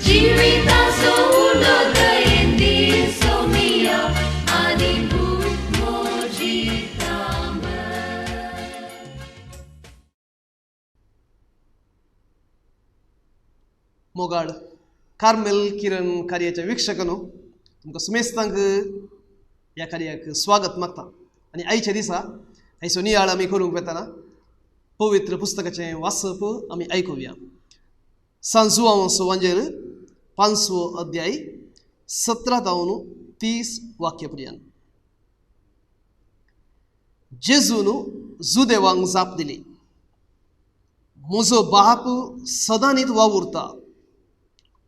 जिविताचो उलो दयेन दी सोमिया आनी भूक म्हजी थांबय. मोगाळ कार्मेल किरण कार्याच्या वीक्षकांनो, तुमकां सुमेस्तांक ह्या कार्याक स्वागत मागता. आनी आयच्या दिसा आयचो नियाळ आमी करूंक वेतना पवित्र पुस्तकाचें वाचप आमी आयकुया. सांजुआंव वांजेर 5वो अध्याय 17 जावन 30 वाक्य पर्यंत. जेजून जुदेवांक जाप दिली, म्हजो बाप सदांनीत वावुरता,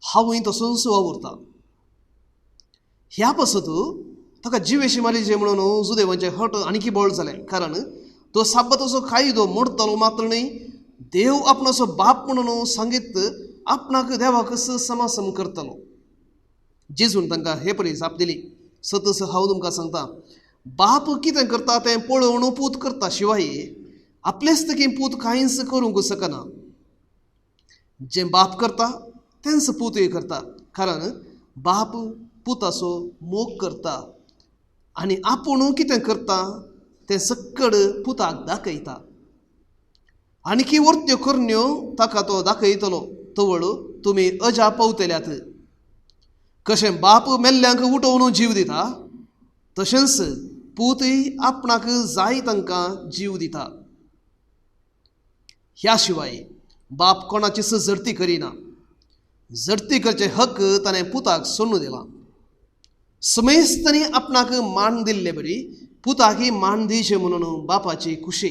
हांवूय तसोच वावुरता. ह्या पासत ताका जिवेशी मारिजे म्हणून जुदेवांचें हट आणखी बळ जालें, कारण तो साब्बाताचो कायदो मोडतालो मात्र न्हय, देव आपणाचो बाप म्हणून सांगीत आपणाक देवाक समासम करतालो. जेजून तांकां हे परी जाप दिली, सतस हांव तुमकां सांगता, बाप कितें करता तें पळोवन पूत करता, शिवाय आपलेच तकी पूत कांयच करूंक शकना. जें बाप करता तेंच पूतय करता, कारण बाप पुताचो मोग करता आनी आपूण कितें करता तें सक्कड पुताक दाखयता. आणखी वर्त्यो करण्यो ताका तो दाखयतलो, तवळ तुमी अजाप पावतल्यात. कशें बाप मेल्ल्यांक उठोवन जीव दिता, तशेंच पूतय आपणाक जाय तांकां जीव दिता. ह्या शिवाय बाप कोणाचीच जडती करिना, जडती करचे हक्क ताणें पुताक सोडून दिला. समेस्तांनी आपणाक मान दिल्ले बरी पुताकी मान दिवचें म्हणून बापाची खुशी.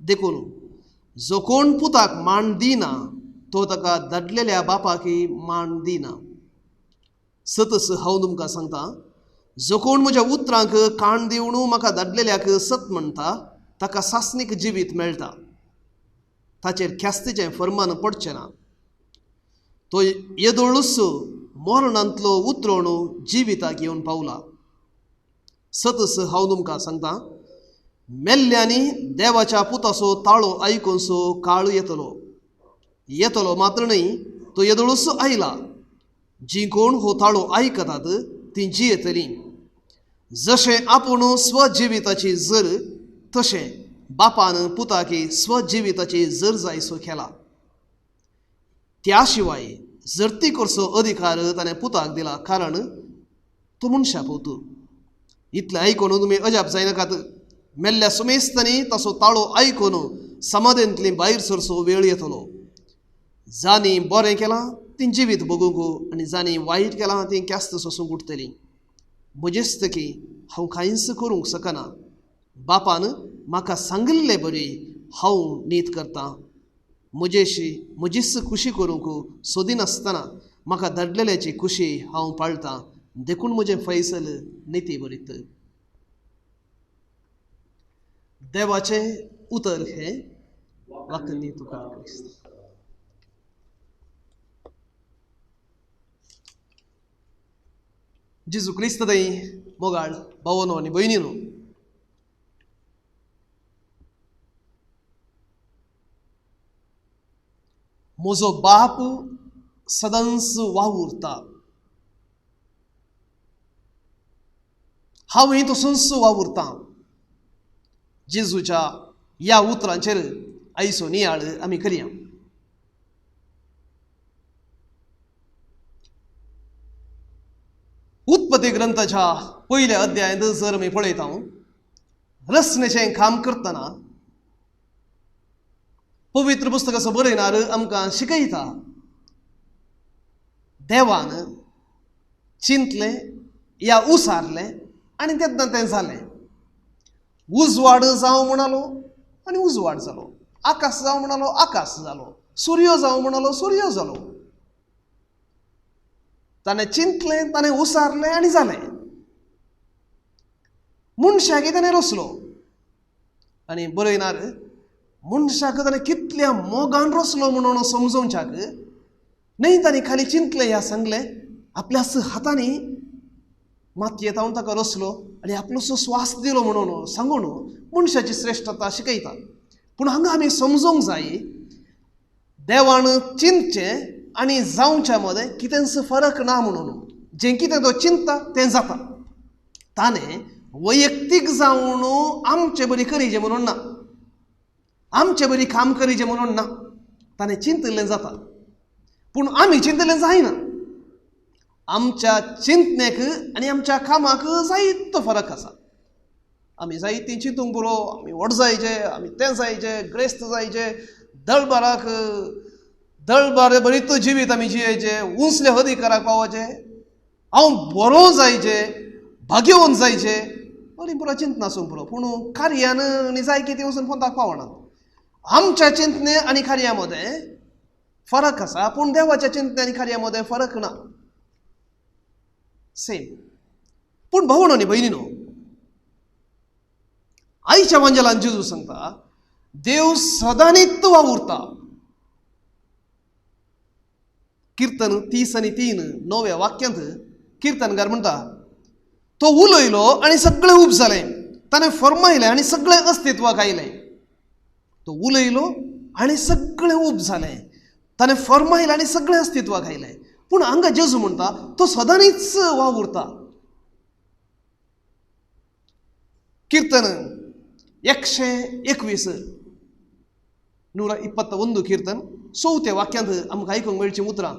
देखून जो कोण पुताक मान दिना तो ताका धाडलेल्या बापाकी मान दिना. सतस हांव तुमकां सांगता, जो कोण म्हज्या उतरांक कान दिवन म्हाका धाडलेल्याक सत म्हणटा ताका सासणीक जिवीत मेळटा, ताचेर ख्यास्तीचें फर्मान पडचें ना. तो येदोळूच मरणांतलो उतरोण जिविताक येवन पावला. सतस हांव तुमकां सांगता, मेल्ल्यांनी देवाच्या पुताचो ताळो आयकुनसो काळ येतलो, येतलो मात्र न्हय, तो येदोळूच आयला. जीं कोण हो ताळो आयकतात तीं जियेतलीं. जशें आपूण स्वजिविताची जर तशें बापान पुताकी स्वजिविताची जर जायसो केला. त्या शिवाय जर्ती करचो अधिकार ताणें पुताक दिला, कारण तो मनशा पूत. इतलें आयकून तुमी अजाप जायनाकात. मेल्ल्या सुमेस्तांनी ताचो ताळो आयकून समाधेंतली भायर सरचो वेळ येतलो. जांणी बरें केलां तीं जिवीत भोगूंक आनी जांणी वायट केलां तीं ख्यास्त सोसूंक उठतलीं. म्हजेच तकी हांव कांयच करूंक शकना, बापान म्हाका सांगिल्ले बरी हांव नीत करतां. म्हजेशी म्हजीच खुशी करूंक सोदिनासतना म्हाका धाडलेल्याची खुशी हांव पाळटां, देखून म्हजें फैसल निती बरीत. देवाचें उतर हें वाकनी तुका क्रिस्त. जेजू क्रिस्त दई मोगाळ भावनो आनी भयणीनो, म्हजो बाप सदांच वावुरता, हांवूय तसोच वावुरतां. जेजूच्या ह्या उतरांचेर आयचो नियाळ आमी करया. उत्पत्ती ग्रंथाच्या पयल्या अध्यायांत जर आमी पळयता, रचनेचें काम करतना पवित्र पुस्तकाचो बरयणार आमकां शिकयता, देवान चिंतलें या उसारलें आनी तेन्ना तें जालें. उजवाड जावं म्हणालो आनी उजवाड जालो, आकाश जावं म्हणालो आकाश जालो, सूर्य जावं म्हणालो सूर्य जालो. ताणें चिंतलें, ताणें उसारलें आनी जालें. मनशाक ताणें रचलो आनी बरयणार मनशाक ताणें कितल्या मोगान रचलो म्हणून समजोवच्याक न्हय ताणें खाली चिंतलें ह्या सांगलें, आपल्याच हातांनी मातयेंत हांव ताका रचलो आनी आपलोसो स्वास दिलो म्हणून सांगून मनशाची श्रेश्ठता शिकयता. पूण हांगा आमी समजूंक जाय, देवान चिंतचें आनी जावच्या मदें कितेंच फरक ना म्हणून जें कितें तो चिंतता तें जाता. ताणें वैयक्तीक जावन आमचे बरी करीचें म्हणून ना, आमचे बरी काम करीचें म्हणून ना, ताणें चिंतिल्लें जाता. पूण आमी चिंतिल्लें जायना. आमच्या चिंतनेक आनी आमच्या कामाक जायतो फरक आसा. आमी जायतीं चिंतूंक पुरो, आमी व्हड जायचे, आमी तें जायचे, ग्रेस्त जायचे, दळबाराक दळबार बरीत जिवीत आमी जियेचे, उंचल्या अधिकाराक पावचे, हांव बरो जायचे, भाग्यवंत जायचे, बरी पुरो चिंतना आसूंक पुरो. पूण कार्यान आनी जाय की ती वचून पोंताक पावना. आमच्या चिंतने आनी कार्या मदें फरक आसा, पूण देवाच्या चिंतने आनी कार्या मदें फरक ना, सेम. पूण भावण आनी भयणीनो, आयच्या वांजेलान जेजू सांगता देव सदांनीत वावुरता. किर्तन 30:3 9व्या वाक्यांत किर्तनकार म्हणटा, तो उलयलो आनी सगळें उब जालें, ताणें फर्मायलें आनी सगळें अस्तित्वाक आयलें. तो उलयलो आनी सगळें उब जालें, ताणें फर्मायलें आनी सगळें अस्तित्वाक आयलें. पूण हांगा जेजू म्हणटा तो सदांनीच वावुरता. कीर्तन 121 121 कीर्तन 4 वाक्यांत आमकां आयकूंक मेळचीं उतरां,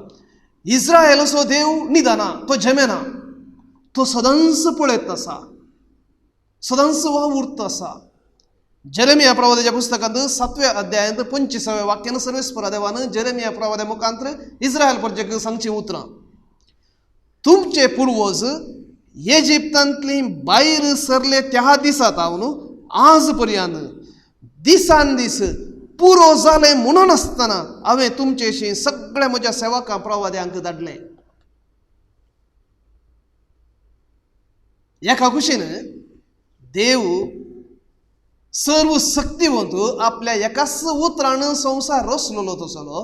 इस्रायलाचो देव निदाना, तो झेमेना, तो सदांच पळयत आसा, सदांच वावुरत आसा. जेरेमिया प्रवाद्याच्या पुस्तकांत 7व्या अध्यायांत 25व्या वाक्यान सर्वेस्परा देवान जेरेमिया प्रवाद्या मुखांत इस्रायल प्रजेक सांगचीं उतरां, तुमचे पुर्वज इजिप्तांतली भायर सरले त्या दिसा तावन आज पर्यंत दिसान दीस पुरो जालें म्हणून आसतना हांवें तुमचेशी सगळ्या म्हज्या सेवकां प्रवाद्यांक धाडलें. एका कुशीन देव सर्व शक्तिवंत आपल्या एकाच उतरान संवसार रचलेलो तसलो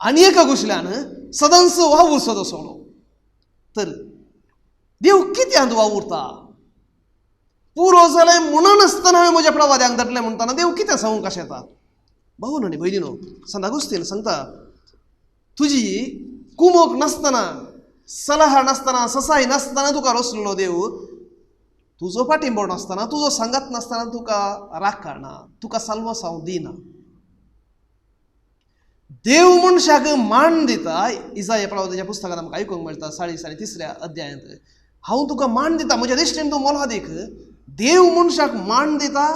आनी एका कुशल्यान सदांच वावुरचो तसलो. तर देव कित्यांत वावुरता? पुरो जालें म्हणून आसतना हांवें म्हज्या प्रवाद्यांक धाडलें म्हणटना देव कितें सांगूंक कशें येता? भाऊ आनी भयणीनो, सांत आगुस्तीन सांगता, तुजी कुमोक नासतना, सलाह नासतना, ससाय नासतना तुका रचलेलो देव तुजो पाठिंबो नासतना, तुजो सांगात नासतना तुका राखना, तुका साल्वासांव दिना. देव मनशाक मान दिता. इजाया प्रवाद्याच्या पुस्तकांत आमकां आयकूंक मेळटा 40 आणि 3 अध्यायांत, हांव तुका मान दिता, म्हज्या दिश्टीन तूं मोलादीक. देव मनशाक मान दिता,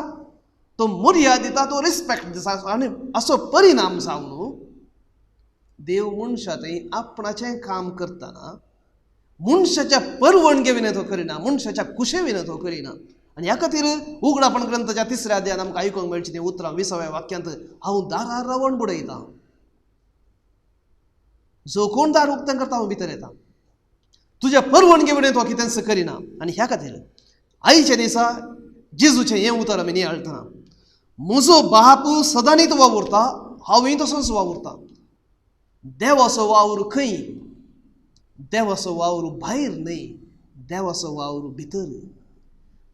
तो मर्याद दिता, तो रिस्पेक्ट दिता आनी असो परिणाम जावन देव मनशा थंय आपणाचें काम करतना मनशाच्या परवणगे विणें तो करिना, मनशाच्या कुशे विणें तो करिना. आनी ह्या खातीर उगडापण ग्रंथाच्या 3ऱ्या अध्यायांत आमकां आयकूंक मेळची ती उतरां 20व्या वाक्यांत, हांव दारार रावण बुडयतां, जो कोण दार उक्तें करता हांव भितर येता. तुज्या परवणगे विणें तो कितेंच करिना. आनी ह्या खातीर आयच्या दिसा जेजूचें हें उतर आमी नियाळटना, म्हजो बाप सदांनीत वावुरता, हांवूय तसोच वावुरता. देवाचो वावर खंय? देवाचो वावर भायर न्हय, देवाचो वावर भितर.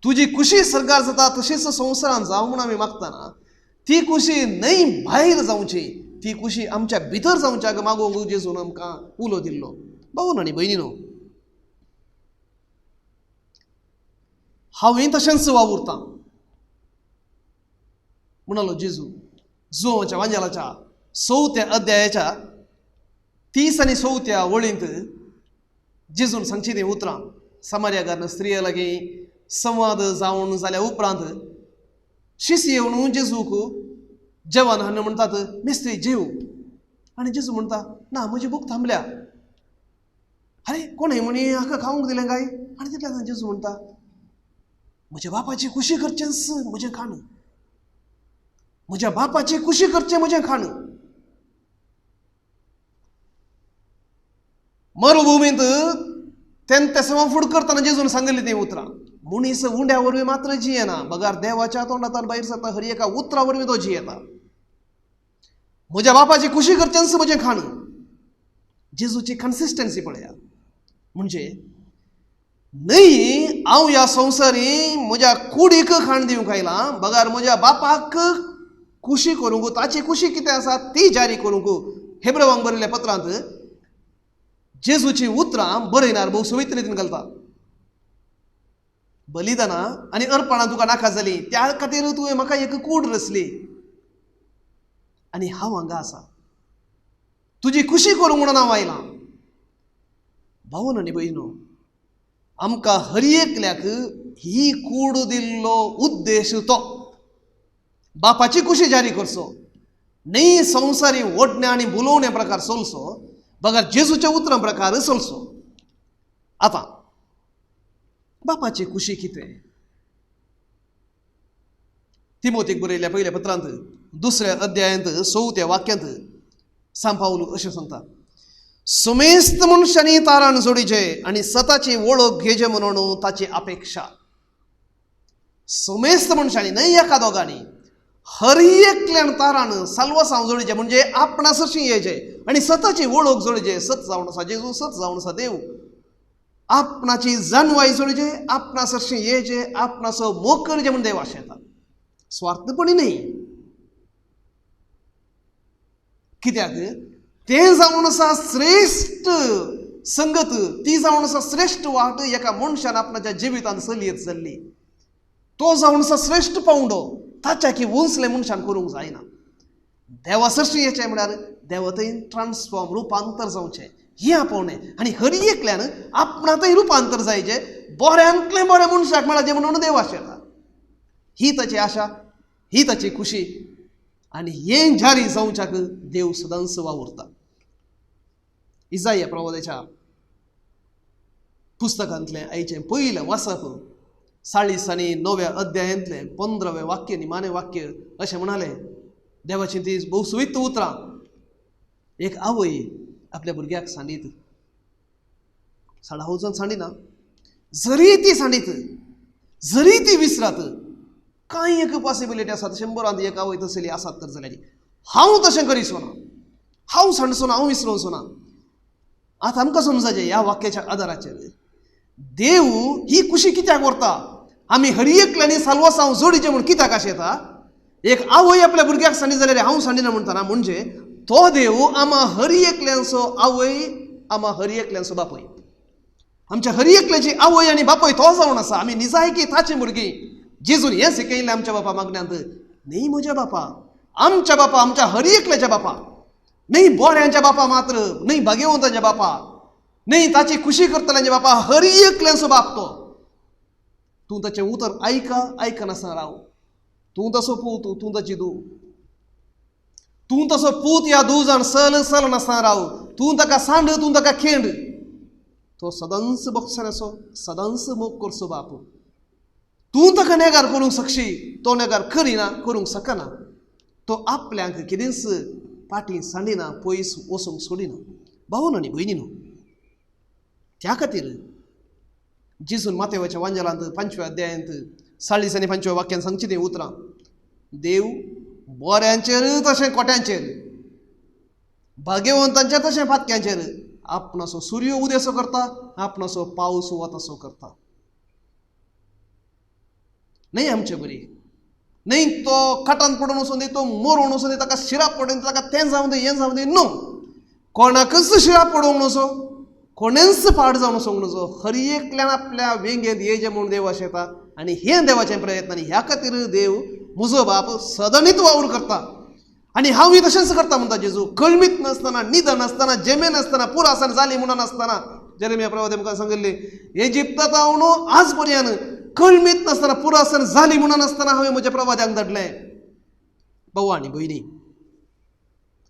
तुजी कुशी सरकार जाता तशीच संवसारान जावं म्हूण आमी मागतना ती कुशी न्हय भायर जावची, ती कुशी आमच्या भितर जावच्याक मागूंक जेजून आमकां उलो दिल्लो. भाव आनी भयणीनो, हांवूय तशेंच वावुरतां म्हणालो जेजू. जुवाच्या वांजेलाच्या 4 अध्यायाच्या 30 आनी 4 वळींत जेजून सांगची ती उतरां, समार्यागारन स्त्रिये लागीं संवाद जावन जाल्या उपरांत शिस येवन जेजूक जेवण हाडून म्हणटात, मिस्त्री जेव. आनी जेजू म्हणटा, ना म्हजी भूक थांबल्या. आरे कोणें म्हणी हाका खावंक दिलें काय? आनी तितल्यान जेजू म्हणटा, म्हज्या बापाची खुशी करचेंच म्हजें खाण, म्हज्या बापाची खुशी करचें म्हजें खाण. मरुभुमींत तें तेसवां फूड करतना जेजून सांगिल्ली ती उतरां, मनीस उंड्या वरवीं मात्र जियेना, बगार देवाच्या तोंडांतल्यान भायर सरता हर एका उतरा वरवीं तो जियेता. म्हज्या बापाची खुशी करचेंच म्हजें खाण. जेजूची कन्सिस्टन्सी पळया, म्हणजे न्हय हांव ह्या संवसारी म्हज्या कुडीक खाण दिवंक आयलां, बगार म्हज्या बापाक खुशी करूंक, ताची खुशी कितें आसा ती जारी करूंक हेब्रवांक बरयल्ल्या पत्रांत जेजूची उतरां बरयणार भोव सोबीत रितीन घालता. बलिदानां आनी अर्पणां तुका नाका जाली, त्या खातीर तुवें म्हाका एक कूड रचली आनी हांव हांगा आसा तुजी खुशी करूंक म्हणून हांव आयलां. भावन आनी भयणो, आमकां हर एकल्याक ही कूड दिल्लो उद्देश तो बापाची खुशी जारी करचो, न्ही संवसारी ओडण्या आनी बुलोवण्या प्रकार चलचो, बगर जेजूच्या उतरां प्रकार चलचो. आतां बापाची खुशी कितें? तिमोतीक बरयल्ल्या पयल्या पत्रांत दुसऱ्या अध्यायांत चवथ्या वाक्यांत सांत पावल अशें सांगता, सुमेस्त मनशांनी तारण जोडीचे आनी सताची वळख घेचे म्हणून ताची अपेक्षा. सुमेस्त मनशांनी न्हय एका दोगांनी, हर एकल्यान तारान साल्वासांव जोडीचे, म्हणजे आपणा सरशीं येयचे आनी सताची वळख जोडीचे. सत जावन आसा जेजू, सत जावन आसा देव. आपणाची जानवाय जोडीचे, आपणा सरशीं येयचे, आपणाचो मोग करचे म्हूण देव आशेता, स्वार्थपणी न्ही. कित्याक तें जावन आसा श्रेश्ठ संगत, ती जावन आसा श्रेश्ठ वाट एका मनशान आपणाच्या जिवितांत चलयत जाल्ली. तो जावन आसा श्रेश्ठ पावंडो, ताच्या की उंचलें मनशान करूंक जायना. देवा सरशीं येचें म्हळ्यार देवा थंय ट्रान्सफॉर्म रुपांतर जावचें हें आपोवणें आनी हर एकल्यान आपणांतय रुपांतर जायचें, बऱ्यांतलें बरें मनशाक मेळचें म्हणून देव आशेता. ही ताची आशा, ही ताची खुशी आनी हें जारी जावच्याक देव सदांच वावुरता. इजाया प्रवादाच्या पुस्तकांतलें आयचें पयलें वाचप 40 आनी 9व्या अध्यायांतलें 15वें वाक्य, निमाणें वाक्य अशें म्हणालें. देवाची ती भोव सोबीत उतरां. एक आवय आपल्या भुरग्याक सांडीत, साडा वचून सांडिना, जरी ती सांडीत, जरी ती विसरात, कांय एक पॉसिबिलिटी आसात, 100 एक आवय तसली आसात तर जाल्यार हांव तशें करीसो ना, हांव सांडसो ना, हांव विसरोसो ना. आतां आमकां समजाचें ह्या वाक्याच्या आदाराचेर देव ही खुशी कित्याक व्हरता, आमी हर एकल्यांनी साल्वासांव जोडीचें म्हूण कित्याक आशेता. एक आवय आपल्या भुरग्याक सांडी जाल्यार हांव सांडिना म्हणटाना, म्हणजे तो देव आमा हर एकल्यांचो आवय, आमा हर एकल्यांचो बापूय. आमच्या हर एकल्याची आवय आनी बापूय तो जावन आसा. आमी निजायकी ताची भुरगीं. जेजून हें शिकयलें आमच्या बापा मागण्यांत, न्ही म्हज्या बापा, आमच्या बापा, आमच्या हर एकल्याच्या बापा, न्ही बोऱ्यांच्या बापा मात्र, न्ही भाग्यवंताच्या बापा, न्ही ताची खुशी करतल्यांच्या बापा, हर एकल्यांचो बाप तो. तूं ताचें उतर आयका, आयकनासतना राव. तूं तसो पूत, तूं ताची धूव, तूं तसो पूत या धूव जाण सल सल नासतना राव. तूं ताका सांड, तूं ताका खेंड, तो सदांच बक्षासो, सदांच मोग करचो बाप. तूं ताका नेगार करूंक शकशी, तो नेगार करिना, करूंक शकना. तो आपल्यांक कितेंच फाटीं सांडिना, पयस वचूंक सोडिना. भावन आनी भयणी न्हू, त्या खातीर जेजून मातेवाच्या वांजेलांत 5व्या अध्यायांत 40 आनी 5व्या वाक्यान सांगची तीं उतरां, देव बोऱ्यांचेर तशें कोट्यांचेर, भाग्यवंतांचेर तशें फातक्यांचेर आपणाचो सूर्य उदेसो करता, आपणाचो पावस वतासो करता. न्हय आमचे बरी, न्हय तो खाटान पडून वचून दी, तो मरोवन वचून दी, ताका शिराप पडून ताका तें जावं दी, हें जावं दी, न्हू. कोणाकच शिराप पडोवंक नजो, कोणेंच पाड जावन वचूंक नजो. हर एकल्यान आपल्या वेंगेंत येयचें म्हूण देव आशेता आनी हें देवाचें प्रयत्न. आनी ह्या खातीर देव म्हजो बाप सदनीत वावर करता आनी हांवूय तशेंच करता म्हणटा जेजू. कळमीत नासतना, निदन नासतना, जेमे नासतना, पुरासन जाली म्हणून नासतना, जेरेमिया प्रवादी मुखार सांगिल्ली, इजिप्तांत हांव आज पर्यंत कळमीत नासतना, पुरासन जाली म्हणून नासतना हांवें म्हज्या प्रवाद्यांक धाडलें. भाऊ आनी भयणी,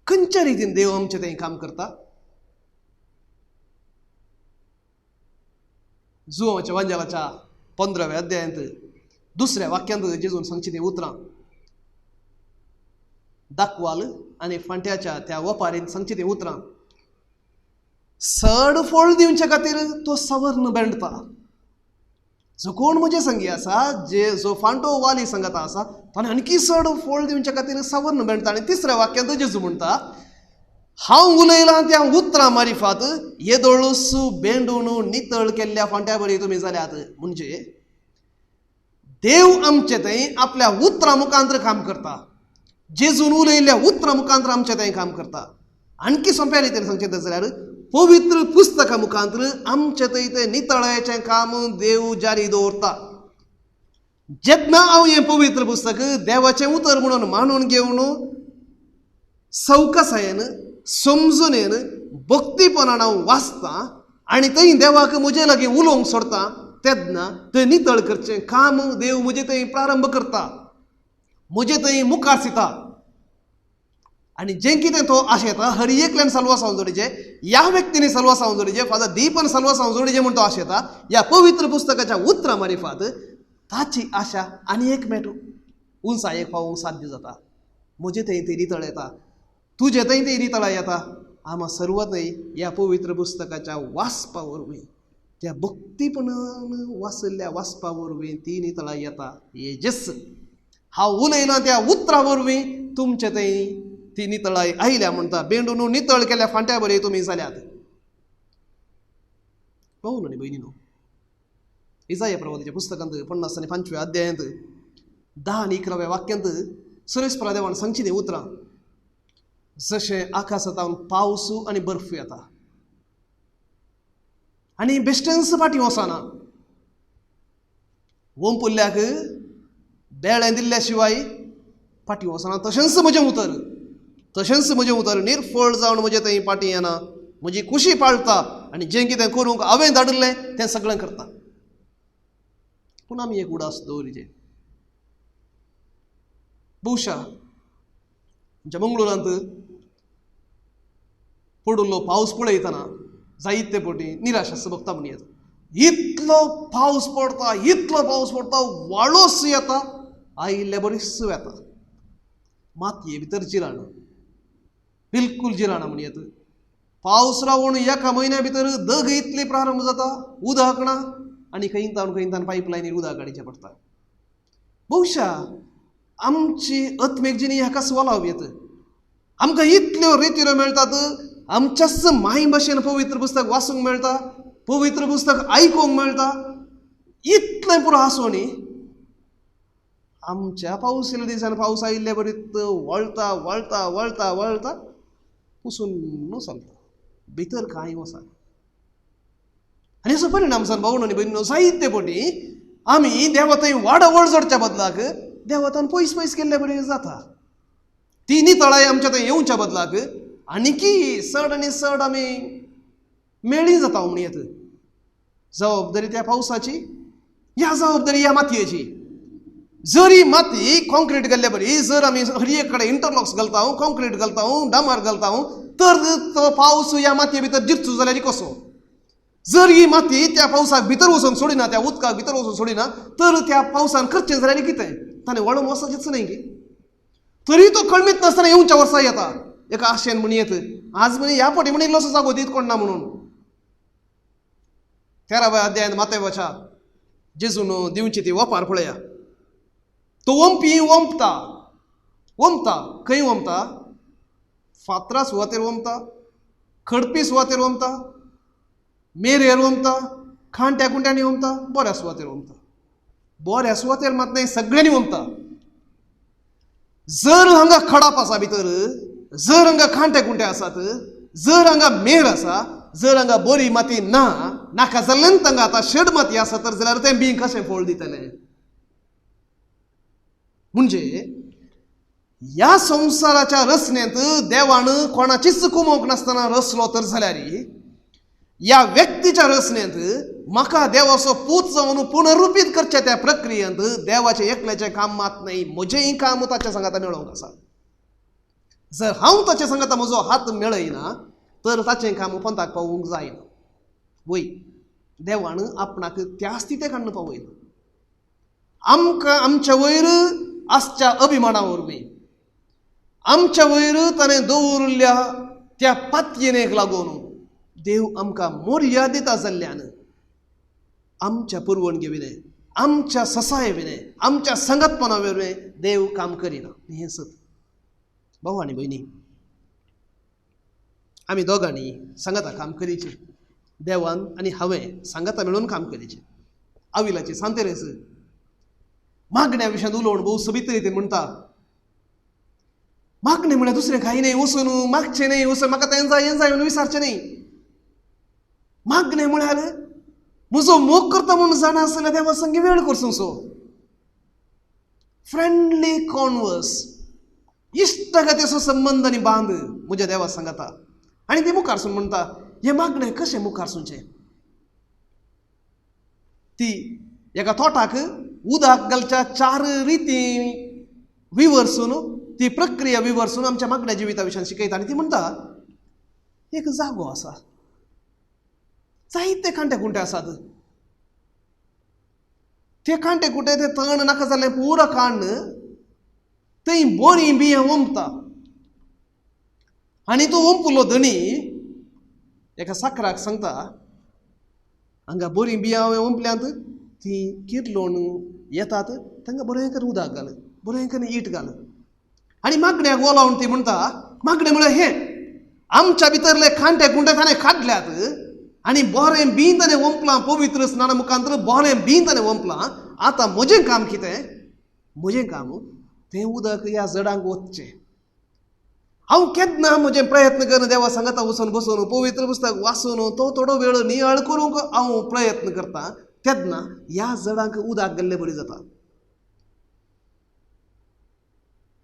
खंयच्या रितीन देव आमचें थंय काम करता? जुवाच्या वांजेलाच्या 15व्या अध्यायांत 2ऱ्या वाक्यांत जेजून सांगची तीं उतरां, दाखवाल आनी फांट्याच्या त्या वपारीन सांगची तीं उतरां, सड फळ दिवचे खातीर तो सवर्ण बेंडता. जो कोण म्हजे संगी आसा, जे जो फांटो वाली संगता आसा, ताणें आणखी चड फळ दिवचे खातीर सवर्ण बेंडता. आनी 3ऱ्या वाक्यांत जेजू म्हणटा, हांव उलयलां त्या उतरां मारिफात येदोळूस बेंडून नितळ केल्ल्या फांट्या बरी तुमी जाल्यात. म्हणजे देव आमचे थंय आपल्या उतरां मुखांतर काम करता. जेजून उलयल्ल्या उतरां मुखांतर आमचे थंय काम करता. आणखी सोंप्या रितीन सांगचें जाल्यार पवित्र पुस्तका मुखांत आमचे थंय तें नितळायेचें काम देव जारी दवरता. जेन्ना हांव हें पवित्र पुस्तक देवाचें उतर म्हणून मानून घेवन सवकासायेन समजुनेन भक्तीपणान हांव वाचतां आनी थंय देवाक म्हजे लागीं उलोवंक सोडटा तेन्ना तें नितळ करचें काम देव म्हजे थंय प्रारंभ करता, म्हजे थंय मुखार दिता. आनी जें कितें तो आशेता हर एकल्यान सलवा जोडीचें, ह्या व्यक्तींनी सलवा जोडीचें, फादर दीपन सलवा जोडीचें म्हूण तो आशेता. ह्या पवित्र पुस्तकाच्या उतरां मारिफात ताची आशा आनी एक मेटू उंचायेक पावोवंक साध्य जाता. म्हजे थंय ती नितळ येता, तुजे थंय ती नितळाय येता. आमा सर्व थंय ह्या पवित्र पुस्तकाच्या वाचपा वरवीं, त्या भक्तीपणान वाचिल्ल्या वाचपा वरवीं ती नितळाय येता. येजस हांव उलयना त्या उतरां वरवीं तुमचे थंय ती नितळाय आयल्या म्हणटा. बेंडून नितळ केल्या फांट्या बरी तुमी जाल्यात. भाऊ आनी भयणीनो, इजाया प्रवादाच्या पुस्तकांत 55व्या अध्यायांत 10 आनी 11व्या वाक्यांत सुरेश देवान सांगची ती उतरां, जशें आकाशांत पावस आनी बर्फ येता आनी बेश्टेंच फाटीं वचना, वंपुल्ल्याक बेळें दिल्ल्या शिवाय फाटीं वचना, तशेंच म्हजें उतर, तशेंच म्हजें उतर निर्फळ जावन म्हजें थंय फाटीं येना, म्हजी कुशी पाळटा आनी जें कितें करूंक हांवें धाडिल्लें तें सगळें करता. पूण आमी एक उडास दवरिचे. बहुशा आमच्या मंगळुरांत पडिल्लो पावस पळयतना जायते पटी निराश बघता म्हण येता. इतलो पावस पडटा, इतलो पावस पडटा, वाळोस येता, आयिल्ले बरीच येता, मातये भितर जिराणा, बिलकूल जिराणा म्हण येता. पावस रावून एका म्हयन्या भितर दग इतली प्रारंभ जाता, उदक ना आनी खंयतान खंयतान पायपलायनीर उदक काडचें पडटा. बहुशा आमची आत्मीक जिणी हाका सवालाव येता. आमकां इतल्यो रेतिरो मेळटात, आमच्याच माय भाशेन पवित्र पुस्तक वाचूंक मेळटा, पवित्र पुस्तक आयकूंक मेळटा, इतलें पुरो आसूं न्ही आमच्या पावस येयल्या दिसान पावस आयिल्ले बरीत वळटा वळटा वळटा वळटा पुसून चलता, भितर कांय वचना. आनी असो परिणाम जावन भावण आनी भयणीनो, जायते पटी आमी देवा थंय वाडावळ जोडच्या बदलाक देवतान पयस पयस केल्ले बरी जाता. ती नितळाय आमच्या थंय येवच्या बदलाक आनीकी चड आनी चड आमी मेळी जाता म्हण येत. जबाबदारी त्या पावसाची ह्या जबाबदारी ह्या मातयेची. जरी माती कॉन्क्रीट घाल्ले बरी, जर आमी हर एक कडेन इंटरलॉक्स घालता, कॉन्क्रीट घालता, डांबर घालता, तर तो पावस ह्या मातये भितर जिरचो जाल्यार कसो? जर ही माती त्या पावसाक भितर वचूंक सोडिना, त्या उदकाक भितर वचूंक सोडिना, तर त्या पावसान करचें जाल्यार कितें? ताणें वळून वचपाचेंच न्हय की. तरी तो कळमीत नासतना येवच्या वर्सा येता एका आशेन म्हण येत, आज म्हणी ह्या फावटी म्हण इल्लोसो जागो दीत कोण ना म्हणून. 13व्या अध्यायान मातेवाच्या जेजून दिवची ती वपार पळया. तो वंपी वंपता, वंपता, खंय वंपता? फातरा सुवातेर वंपता, खडपी सुवातेर वंपता, मेरेर वंपता, खांट्या कुंट्यांनी वंपता, बऱ्या सुवातेर वंपता. बऱ्या सुवातेर मात न्हय, सगळ्यांनी वंपता. जर हांगा खडाप आसा भितर, जर हांगा खांटे कुंटे आसात, जर हांगा मेर आसा, जर हांगा बरी माती ना, नाका जाल्ल्यान तांगा आतां शेड माती आसा, तर जाल्यार तें बीं कशें फळ दितलें? म्हणजे ह्या संवसाराच्या रचनेंत देवान कोणाचीच कुमोक नासतना रचलो तर जाल्यार ह्या व्यक्तीच्या रचनेंत म्हाका देवाचो पूत जावन पुनरुपीत करच्या त्या प्रक्रियेंत देवाचें एकल्याचें काम मात न्हय, म्हजेंय काम ताच्या सांगाता मेळोवंक आसा. जर हांव ताच्या सांगाता म्हजो हात मेळयना तर ताचें काम पंथाक पावोवंक जायना. वय, देवान आपणाक त्या स्थितेक हाडून पावयला. आमकां आमच्या वयर आसच्या अभिमाना वरवीं, आमच्या वयर ताणें दवरिल्ल्या त्या पातयेनेक लागून देव आमकां मर्यादीत जाल्ल्यान आमच्या पुरवणगे विणें, आमच्या ससाये विणें, आमच्या संगतपणा वरवीं देव काम करिना. हें सत. भाऊ आनी भयणी, आमी दोगांनी सांगाता काम करीचें. देवान आनी हांवें सांगाता मेळून काम करीचें. आविलाची सांतेरेस मागण्या विशयांत उलोवन भोव सोबीत रितीन म्हणटा, मागणें म्हळ्यार दुसरें कांय न्हय, वचून मागचें न्हय, वचून म्हाका तें जाय हें जाय म्हणून विचारचें न्हय. मागणें म्हळ्यार म्हजो मोग करता म्हणून जाणा आसल्यार देवा संगी वेळ करचो सो फ्रेंडली कॉन्वर्स, इश्टागतीचो संबंद आनी बांद म्हज्या देवा सांगता. आनी ती मुखार सून म्हणटा हें मागणें कशें मुखार सुनचें. ती एका तोटाक उदक घालच्या चार रिती विवर्सून ती प्रक्रिया विवर्सून आमच्या मागण्या जिविता विशयान शिकयता. आनी ती म्हणटा एक जागो आसा, जायते कांटे कुंटे आसात, ते कांटे कुंटे ते तण नाका जाल्लें पुरो काण्ण थंय बरीं बियां ओंपता. आनी तो ओंपलो धनी एका साकराक सांगता हांगा बरीं बियां हांवें ओंपल्यांत तीं किर्लोन येतात, तांकां बरें करून उदक घाल, बरें करून it घाल. आनी मागण्याक ओलावन ती म्हणटा मागणें म्हळ्यार हें आमच्या भितरले कांटे कुंटे ताणें काडल्यात आनी बरें बीं ताणें ओंपलां, पवित्र स्नाना मुखांतर बरें बीं ताणें ओंपलां. आतां म्हजें काम कितें, म्हजें काम तें उदक ह्या जडांक वचचें. हांव केन्ना म्हजें प्रयत्न करून देवा सांगता वचून बसून पवित्र पुस्तक वाचून तो थोडो वेळ नियाळ करूंक हांव प्रयत्न करता तेन्ना ह्या जडांक उदक गेल्ले बरी जाता,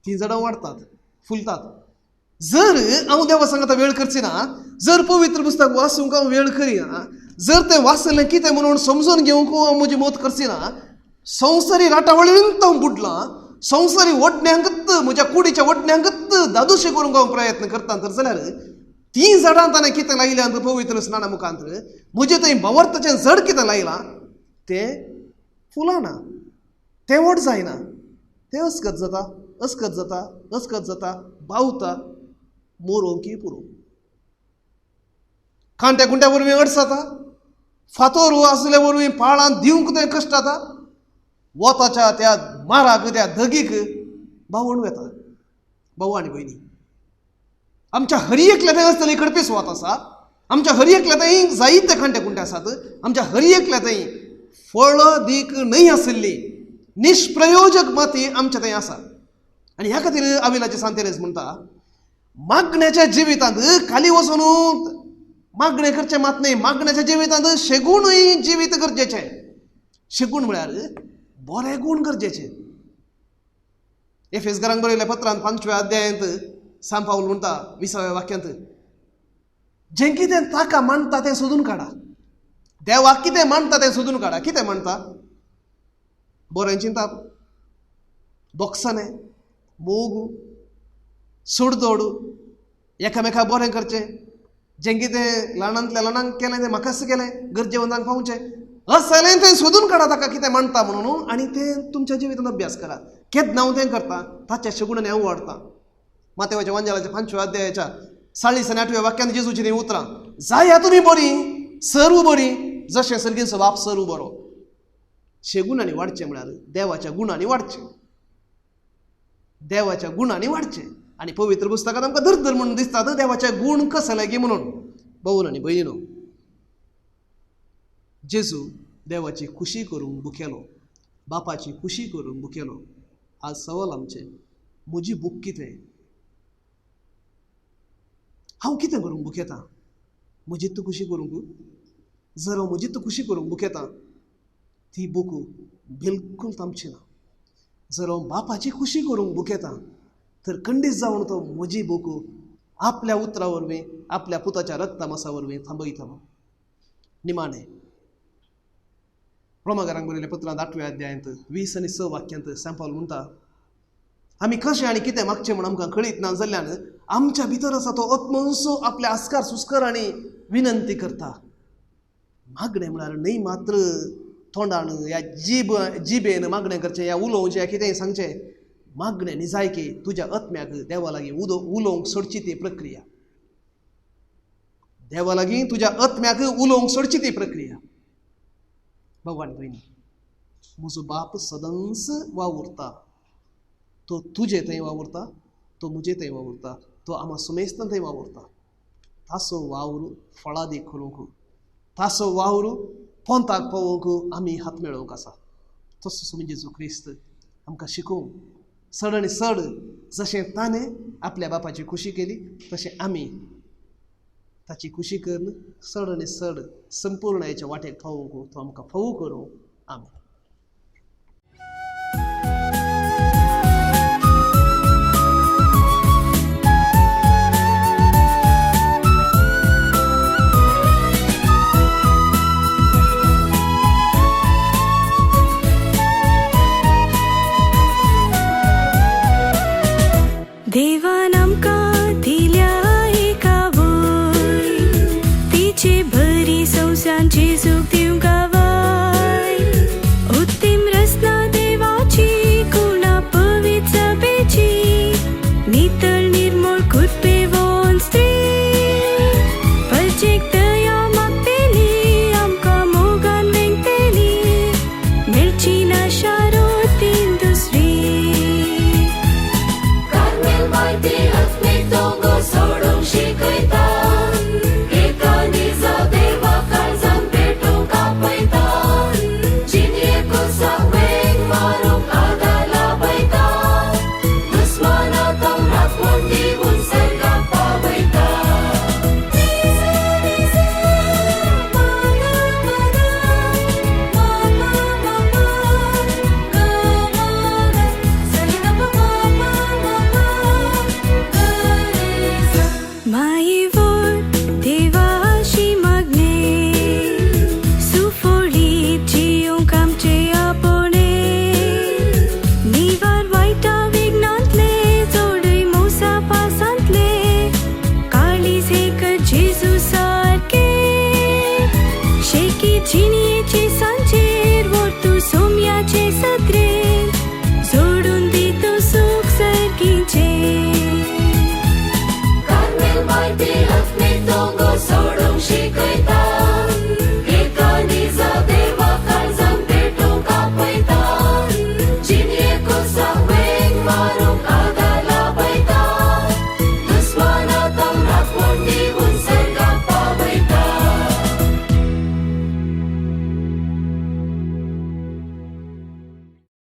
तीं जडां वाडटात फुलतात. जर हांव देवा सांगता वेळ करची ना, जर पवित्र पुस्तक वाचूंक हांव वेळ करिना, जर तें वाचलें कितें म्हणून समजून घेवंक हांव म्हजी मत करची ना, संवसारी राटावळींत हांव बुडलां, संवसारी वडण्यांकच म्हज्या कुडीच्या वडण्यांकच दादोशी करूंक हांव प्रयत्न करता तर जाल्यार तीं झाडां ताणें कितें लायल्यांत पवित्र स्नाना मुखांत म्हजें थंय भवर्ताचें जड कितें लायलां तें फुलाना, तें व्हड जायना, तें अस्कत जाता, अस्कत जाता, अस्कत जाता, बावता, मोरोंक की पुरो. कांट्या कुंट्या वरवीं अडसता, फातोर आसले वरवीं पाळां दिवंक तें कश्ट जाता, वताच्या त्या माराक त्या धगीक बावण वेता. भाऊ आनी भयणी, आमच्या हरी एकल्या थंय आसतली कडपीस वत आसा, आमच्या हरी एकल्या थंय जायते कांटे कुंटे आसात, आमच्या हरी एकल्या थंय फळ दीक न्हय आशिल्ली निष्प्रयोजक माती आमच्या थंय आसा. आनी ह्या खातीर आविलाचे सांतेरेज म्हणटा मागण्याच्या जिवितांत खाली वचून मागणें करचें मात न्हय, मागण्याच्या जिवितांत शेगुणूय जिवीत गरजेचें. शेगूण म्हळ्यार बरे गूण गरजेचे. एफेसकारांक बरयल्ल्या पत्रांत 5व्या अध्यायांत सांत पावल म्हणटा 20व्या वाक्यांत, जें कितें ताका मानता तें सोदून काडा, देवाक कितें मानता तें सोदून काडा. कितें मानता? बरें चिंताप, बोक्साणें, मोग, सोडदोड, एकामेका बरें करचें, जें कितें ल्हानांतल्या ल्हानांक केलें तें म्हाकाच केलें, गरजेवंतांक पावचें, असलें तें सोदून काडा ताका कितें मानता म्हणून, आनी तें तुमच्या जिवितांत अभ्यास करा. केन्ना हांव तें करता ताच्या शेगुणांनी हांव वाडटा. मातेवाच्या वांजेलाच्या 5व्या अध्यायाच्या 40 आनी 8व्या वाक्यान जेजूची तीं उतरां, जाया तुमी बरीं, सर्व बरीं, जशें सर्गींचो बाप सर्व बरो. शेगुणांनी वाडचें म्हळ्यार देवाच्या गुणांनी वाडचें, देवाच्या गुणांनी वाडचें. आनी पवित्र पुस्तकांत आमकां दर म्हणून दिसतात देवाचे गूण कसले गी म्हणून. भाऊ आनी भयणीनो, जेजू देवाची खुशी करूंक भुकेलो, बापाची खुशी करूंक भुकेलो. आज सवाल आमचें, म्हजी भूक कितें, हांव कितें करूंक भुकेता? म्हजी तूं खुशी करूंक? जर हांव म्हजी तूं खुशी करूंक भुकेता ती भूक बिलकूल थांबची ना. जर हांव बापाची खुशी करूंक भुकेता तर खंडीत जावन तो म्हजी भूक आपल्या उतरा वरवीं, आपल्या पुताच्या रक्ता मासा वरवीं थांबयतलो. निमाणें रोमाकारांक बरयल्ल्या पत्रांत 8व्या अध्यायांत 20 आनी 6 वाक्यांत सांत पावल म्हणटा, आमी कशें आनी कितें मागचें म्हूण आमकां कळीत ना जाल्ल्यान आमच्या भितर आसा तो आत्महंसो आपल्या आस्कार सुस्कर आनी विनंती करता. मागणें म्हळ्यार न्हय मात्र तोंडान ह्या जिबेन मागणें करचें, ह्या उलोवचें, कितेंय सांगचें. मागणें निजायकी तुज्या आत्म्याक देवा लागीं उलोवंक सोडची ती प्रक्रिया, देवा लागीं तुज्या आत्म्याक उलोवंक सोडची ती प्रक्रिया. भगवान भयणी, म्हजो बाप सदांच वावुरता, तो तुजे थंय वावुरता, तो म्हजे थंय वावुरता, तो आमा सुमेस्तान थंय वावुरता. ताचो वावर फळादीक करूंक, ताचो वावर पोंताक पावोवंक आमी हात मेळोवंक आसा. तसो जेजू क्रिस्त आमकां शिकोवंक चड आनी चड जशें ताणें आपल्या बापाची खुशी केली तशें आमी ताची खुशी करून चड आनी चड संपूर्णायेच्या वाटेक पावूंक तो आमकां फावू करूं. आमी.